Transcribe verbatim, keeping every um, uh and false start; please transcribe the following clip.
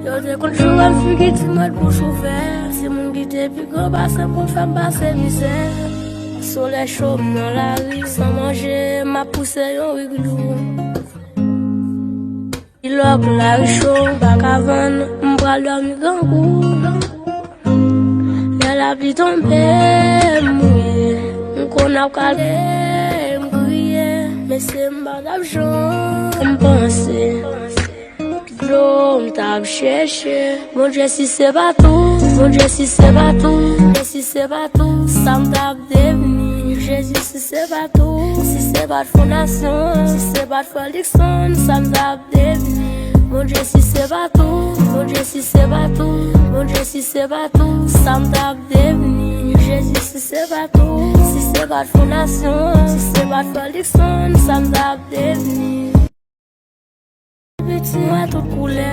Yo te konn joure m figi ti mwen bouch ouvè. Si moun ki te pi gran pase m konn fè m pase mizè. Solèy cho m nan lari san manje, m ap pouse yon rig lou. Ilòk lari cho, m pa ka vann, m pral dòmi grangou. Lè lapli tonbe, m mouye, m konn ap kale, m kriye, mesye m pa t ap janm panse. Dlo m t ap chèche. Bondye, si se pa tou, Bondye, si se pa tou, Bondye, si se pa tou, sa m t ap devni. Jezi, si se pa tou, si se pa t fondasyon, si se pa t frè Likson, sa m t ap devni. Bondye, si se pa tou, Bondye, si se pa tou, Bondye, si se pa tou, sa m t ap devni. Jezi, si se pa tou, si se pa t fondasyon, si se pa t frè Likson, sa m t ap devni. Piti mwen tout koulè,